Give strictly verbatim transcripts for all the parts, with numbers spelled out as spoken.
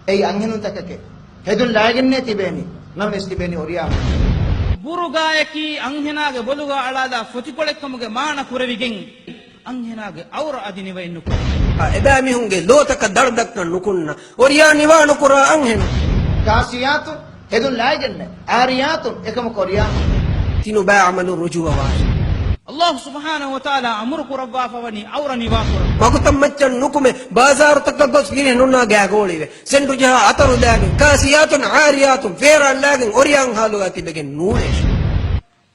އެއީ އަންހެނުންތަކެކޭ. ހެދުން ލާގެންނޭ ތިބޭނީ. ނަމަވެސް ތިބޭނީ އޮރިޔާ. ބުރުގާޔަކީ އަންހެނާގެ ބޮލުގަ އަޅާލާ ފޮތިކޮޅެއް ކަމުގެ މާނަ ކުރެވިގެން، އަންހެނާގެ އައުރަ އަދި ނިވައެއް ނުކުރޭ. އާ، އެބައިމީހުންގެ ލޯތަކަށް ދަޅު ދައްކަން ނުކުންނަ އޮރިޔާ ނިވާ ނުކުރާ އަންހެނުން. ކާސިޔާތުން، ހެދުން ލާގެންނޭ. އާރިޔާތުން، އެކަމަކު އޮރިޔާ. ތިނުބައި އަމަލު ރުޖޫވާށެ. އައްލާހު ސުބްޙާނަހު ވަތަޢާލާ އަމުރު ކުރައްވާފަވަނީ އައުރަ ނިވާކުރަން. ވަގުތަށް މައްޗަށް ނުކުމެ، ބާޒާރުތަކަށް ގޮސް ފިރިހެނުންނާ ގާގޯޅިވެ، ސެންޓު ޖަހާ އަތަރު ލާގެން، ކާސިޔާތުން ޢާރިޔާތުން ފޭރާން ލާގެން އޮރިޔާން ހާލުގަ ތިބެގެން ނޫޅޭށެ.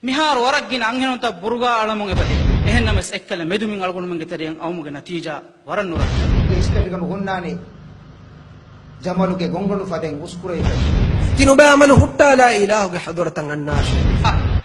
މިހާރު ވަރަށް ގިނަ އަންހެނުންތައް ބުރުގާ އަޅަމުން އެބަދޭ. އެހެންނަމަވެސް އެއްކަލަ މެދުމިން އަޅުގަނޑުމެންގެ ތެރެއިން އައުމުގެ ނަތީޖާ ވަރަށް ނުރައްކަ. އިސްކަށިގަނޑު ހުންނާނީ ޖަމަލުގެ ގޮނގޮނު ފަދައިން އުސްކުރެވިފަ. ތިނުބައި އަމަލު ހުއްޓާލާ އިލާހުގެ ޙަޟްރަތަށް އަންނާށޭ.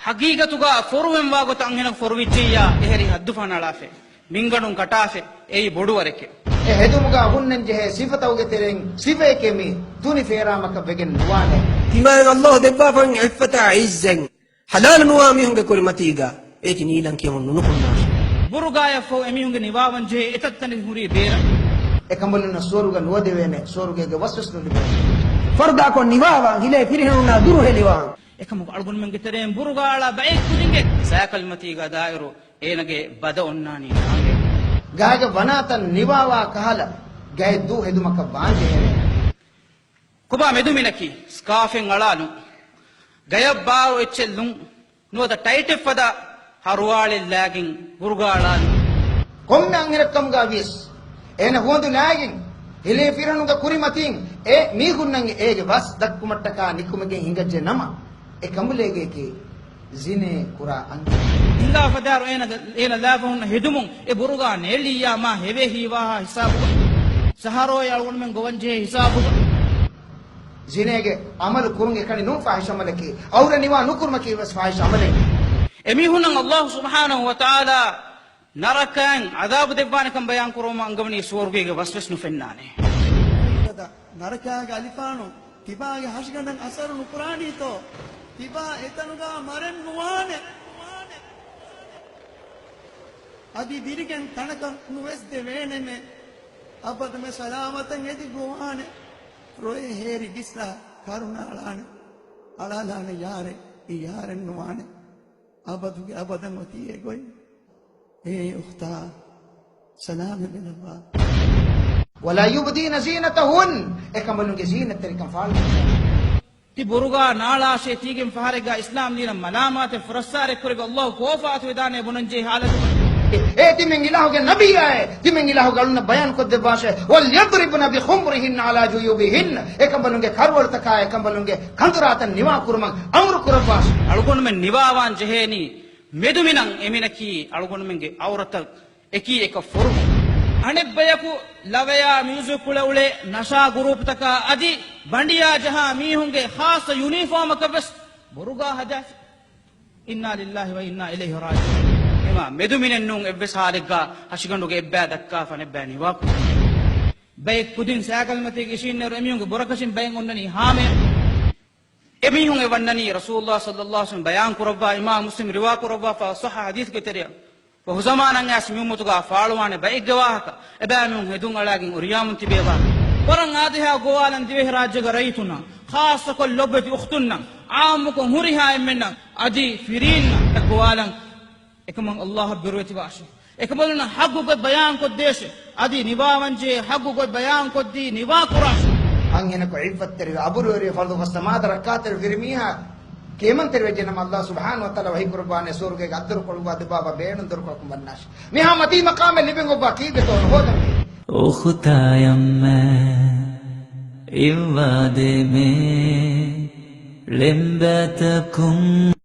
ޙަޤީޤަތުގަ ފޮރުވެން ވާގޮތަށް އަންހެނަކު ފޮރުވިއްޖިއްޔާ، އެހެރީ ހައްދު ފަނަޅާފަ، މިންގަނޑުން ކަޓާފަ، އެއީ ބޮޑު ވަރެކޭ. އެ ހެދުމުގަ ހުންނަން ޖެހޭ ސިފަތަކުގެ ތެރެއިން ސިފައެކޭ މީ ތުނި ފޭރާމަކަށް ވެގެން ނުވާނެ. ތިމާއަށް އައްލާހު ދެއްވާފައި އިއްފަތާ ޢިއްޒަތް ޙަލާލު ނުވާ މީހުންގެ ކުރިމަތީގަ އޭތި ނީލަން ކިޔަމުން ނުނުކުންނާށޭ. ބުރުގާޔަށްފަހު އެމީހުންގެ ނިވާވަން ޖެހޭ އެތައްތަނެއް ހުރީ ބޭރަށް. އެކަނބަލުންނަށް ސުވަރުގެ ނުވަދެވޭނެ، ސުވަރުގޭގެ ވަސްވެސް ނުލިބޭނެ. ފަރުދާކޮށް ނިވާވާން ހިލޭ ފިރިހެނުންނާ ދުރުހެލިވާން. އެކަމަކު އަޅުގަނޑުމެންގެ ތެރެއިން ބުރުގާ އަޅާ ބައެއް ކުދިންގެ ސައިކަލްމަތީގަ ދާއިރު އޭނަގެ ބަދަ އޮންނާނީ ނާގެ. ގާގެ ވަނާތަން ނިވާވާ ކަހަލަ ގައެއް ދޫ ހެދުމަކަށް ވާން ޖެހޭނެ. ކޮބާ މެދުމިނަކީ؟ ސްކާފެއް އަޅާލުން، ގަޔަށް ބާރު އެއްޗެއް ލުން، ނުވަތަ ޓައިޓެއް ފަދަ ހަރުވާޅެއް ލާގެން ބުރުގާ އަޅާލުން. ކޮންމެ އަންހެނެއްކަމުގަ ވިޔަސް އޭނަ ހުވަނދު ލާގެން ހިލޭ ފިރިހެނުންގެ ކުރިމަތީން އެ މީހުންނަށް އޭގެ ވަސް ދައްކުމަށްޓަކާ ނިކުމެގެން ހިނގައްޖެ ނަމަ، އެ ކަނބުލޭގެއަކީ ޒިނޭ ކުރާ އަންހެނެއް. ހިނގާފަ ދާއިރު އޭނަ، އޭނަ ލާފަ ހުންނަ ހެދުމުން އެ ބުރުގާ ނޭޅިއްޔާ މާ ހެވޭ ހީވާހާ ހިސާބުގަ، ސަހަރޯއި އަޅުގަނޑުމެން ގޮވަންޖެހޭ ހިސާބުގަ. ޒިނޭގެ އަމަލު ކުރުން އެކަނި ނޫން ފާހިޝް އަމަލަކީ. އައުރަ ނިވާ ނުކުރުމަކީ ވެސް ފާހިޝް އަމަލެއް. އެމީހުންނަށް އައްލާހު ސުބްޙާނަހު ވަތަޢާލާ ނަރަކައިން ޢަޛާބު ދެއްވާނެކަން ބަޔާން ކުރުވުމަށް އަންގަވަނީ ސުވަރުގޭގެ ވަސްވެސް ނުފެންނާނެ. ނަރަކާގެ އަލިފާނު ތިބާގެ ހަށިގަނޑަށް އަސަރު ނުކުރާނީތޯ؟ ތިބާ އެތަނުގަ މަރެއް ނުވާނެ. އަދި ދިރިގެން ތަނަކަށް ނުވެސް ދެވޭނެމެ. އަބަދުމެ ސަލާމަތަށް އެދި ގޮވާނެ. ރޮއެ ހޭރި ގިސްލާ ކަރުނަ އަޅާނެ. އަޅާލާނެ ޔާރެއް، އެ ޔާރެއް ނުވާނެ. އަބަދުގެ އަބަދަށް އޮތީ އެގޮތް. އޭ އުޚްތާ، ސަލާމެއް ބެލައްވާ. ولا يبدين زينتهن، އެކަނބަލުންގެ ޒީނަތްތެރިކަން ފާޅު. ތި ބުރުގާ ނާޅާށޭ ތީގެން ފަހަރެއްގަ އިސްލާމް ދީނަށް މަލާމާތެއް ފުރައްސާރެއް ކުރެވި އައްލާހު ކޯފާތުވެދާނެ ބުނަންޖެހޭ ހާލަތުގަ. އޭ ތިމެން އިލާހުގެ ނަބިއްޔާއޭ، ތިމެން އިލާހުގެ އަޅުންނަށް ބަޔާން ކޮށްދެއްވާށޭ. وليضربن بخمرهن على جيوبهن، އެކަނބަލުންގެ ކަރުވަޅުތަކާ އެކަނބަލުންގެ ކަނދުރާތައް ނިވާ ކުރުމަށް އަމުރު ކުރައްވާށޭ. އަޅުގަނޑުމެން ނިވާވާން ޖެހޭނީ މެދުމިނަށް. އެމިނަކީ އަޅުގަނޑުމެންގެ އައުރަތަށް އެކީ އެކަށް ފޮރުވުން. އަނެއްބަޔަކު ލަވަޔާ މިއުޒިކް ކުޅެއުޅޭ ނަޝާ ގުރޫޕްތަކާ އަދި ބަނޑިޔާ ޖަހާ މީހުންގެ ޚާއްޞަ ޔުނީފޯމަކަށް ވެސް ބުރުގާ ހަދާފި. އިންނާ ލިއްލާހި ވަ އިންނާ އިލައިހި ރާޖިޢޫން. އެމާ މެދުމިނެއް ނޫން އެއްވެސް ހާލެއްގަ ހަށިގަނޑުގެ އެއްބައި ދައްކާފަ އަނެއްބައި ނިވާކުރުން. ބައެއް ކުދިން ސައިކަލްމަތީގަ އިށީންނައިރު އެމީހުންގެ ބުރަކަށިން ބައެއް އޮންނަނީ ހާމަޔަށް. އެމީހުން އެ ވަންނަނީ ރަސޫލުﷲ ޞައްލަﷲ ޢަލައިހި ވަސައްލަމަ ބަޔާން ކުރައްވާ، އިމާމް މުސްލިމް ރިވާ ކުރައްވާފަ ޞައްޙަ ޙަދީޘްގެ ތެރެއަށް، ފަހުޒަމާނަށް އައިސް މިއުއްމަތުގަ ފާޅުވާނެ ބައެއްގެ ވާހަކަ، އެބައިމީހުން ހެދުން އަޅާގެން އުރިޔާމުން ތިބޭ ވާހަކަ. ވަރަށް އާދަޔާ ގޮވާލަން ދިވެހިރާއްޖޭގެ ރައްޔިތުންނަށް، ޚާއްޞަކޮށް ލޮބުވެތި އުޚްތުންނަށް، ޢާއްމުކޮށް ހުރިހާ އެންމެންނަށް އަދި ފިރީންނަށް ގޮވާލަން. އެކަމަށް އައްލާހަށް ބިރުވެތިވާށޭ. އެކަމަލުންނަށް ޙައްޤު ގޮތް ބަޔާން ކޮށްދޭށޭ. އަދި ނިވާވަންޖެހޭ ޙައްޤު ގޮތް ބަޔާން ކޮށްދީ ނިވާ ކުރާށޭ. އަންހެނަކު ޢިއްޒަތްތެރިވެ، އަބުރުވެރިވެ، ފަރުޟު ފަސް ނަމާދަށް ރައްކާތެރިވެ، ފިރިމީހާ ކިޔަމަންތެރިވެއްޖެ ނަމަ، އައްލާހު ސުބްޙާނަހު ވަ ތަޢާލާ ވަޙީ ކުރައްވާނެ ސުވަރުގޭގެ އައްދަރުކޮޅުގަ ދެބާބާ ބޭނުން ދޮރުކޮޅަކުން ވަންނާށޭ. މިހާ މަތީ މަޤާމެއް ލިބެން އޮއްވާ ކީއްވެތޯ ނުހޯދަންވީ؟ އުޚުތާ އެންމެ އިއްވާދޭމޭ ޅެންބަތަކުން.